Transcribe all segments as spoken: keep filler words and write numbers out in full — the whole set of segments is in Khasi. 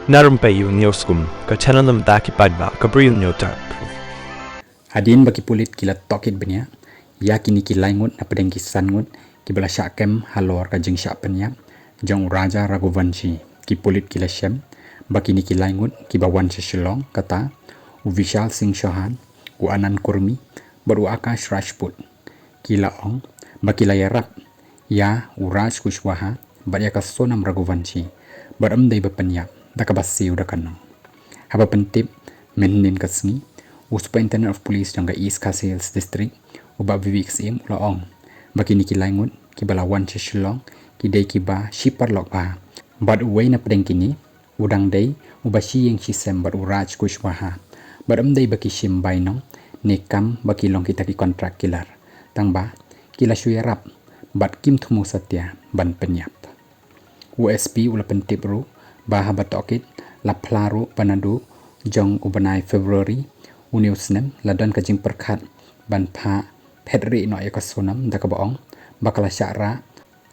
Na rympei ïa u News Kum, ka channel na bynta ki paidbah ka Bri u Hynñiewtrep. Hadien ba ki pulit ki la tohkit bniah ïa kine ki lai ngut na pdeng ki san ngut kiba la shah kem halor ka jingshah pynïap jong u Raja Raghuvanshi, ki pulit ki la shem ba kine ki lai ngut kiba wan sha Shillong, kata u Vishal Singh Chauhan, u Anand Kurmi bad u Akash Rajput, ki la ong ba ki la ïarap ïa u Raj Kushwaha bad ïa ka Sonam Raghuvanshi, bad ym dei ba pynïap da kaba siew da ka nong. Haba pyntip mynhynnin ka sngi, u Superintendent of Police jong ka East Khasi Hills District, u Bah Vivek Syiem, u la ong ba kine ki lai ngut kiba la wan sha Shillong ki dei kiba shi paralok bha, bad uwei na pdeng kine u dang dei uba shi ïing shi sem bad u Raj Kushwaha, bad ym dei ba ki shim bai nong ne kam ba ki long kita ki contract killer, tangba ki la shu ïarap bad kim thmu satia ban pynïap. U S P u la pyntip ruh ba haba tohkit la phla ruh ba naduh jong u bnai February une u snem la don ka jingpyrkhat ban phah phet rieh noh ïa ka Sonam da kaba ong ba ka la shah rah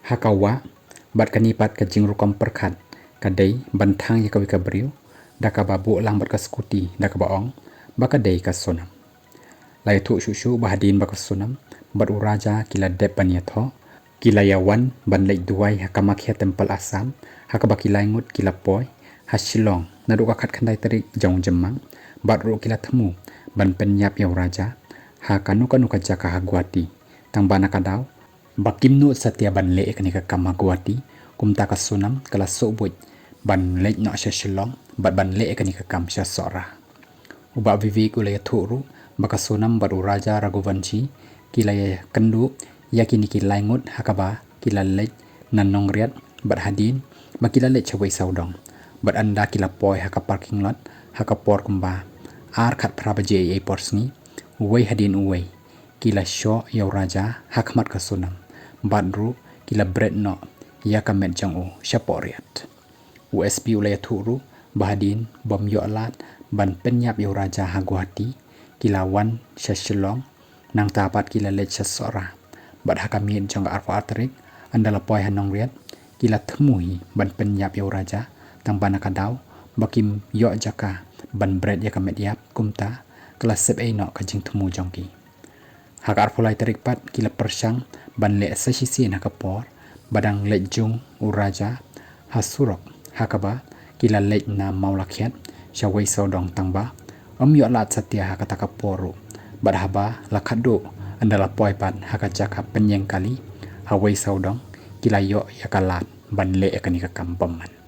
ha ka wah, bad kane pat ka jingrukom pyrkhat ka dei ban thang ïa kawei ka briew da kaba buh lang bad ka scooty da kaba ong ba ka dei ka Sonam. La ïathuh shuh shuh ba hadien ba ka Sonam bad u Raja ki la dep ban ïathoh, ki la ïawan ban leit duwai ha Kamakhya Temple Assam, ha kaba ki lai ngut ki la poi ha Shillong naduh ka khatkhyndai tarik jong u Jymmang, bad ruh ki la thmu ban pynïap ïa u Raja ha kano kano ka jaka ha Guwahati, tangba na ka daw ba kim nud satia ban leh ïa kane ka kam ha Guwahati, kumta ka Sonam ka la sngewbha ban leit noh sha Shillong bad ban leh ïa kane ka kam sha Sohra. U Bah Vivek u la ïathuh ruh ba ka Sonam bad u Raja Raghuvanshi ki la ïakynduh ïa kine ki lai ngut ha kaba ki la leit na Nongriat, bad hadien ba ki la leit sha Weisawdong, bad ynda ki la poi ha ka parking lot ha ka por kumba ar khatphra baje eiei por sngi, uwei hadien uwei ki la shoh ïa u Raja ha khmat ka Sonam, bad ruh ki la bret noh ïa ka met jong u shapoh riat. U S P u la ïathuh ruh ba hadien bym ïoh lad ban pynïap ïa u Raja ha Guwahati, ki la wan sha Shillong, nangta pat ki la leit sha Sohra, bad ha ka miet jong ka arphew ar tarik, ynda la poi ha Nongriat, ki la thmu hi ban pynïap ïa u Raja, tangba na ka daw ba kim ïoh jaka ban bret ïa ka met ïap, kumta ka la sep ei noh ka jingthmu jong ki. Ha ka arphew lai tarik pat ki la pyrshang ban leh sa shisien ha ka por ba dang leit jung u Raja ha surok ha kaba ki la leit na Mawlakhiat sha Weisawdong, tangba ym ïoh lad satia ha kata ka por ruh, bad haba la khatduh ynda la poi pat ha ka jaka pynïeng kali ha Weisawdong, ki la ïoh ïa ka lad ban leh ïa kane ka kam bymman.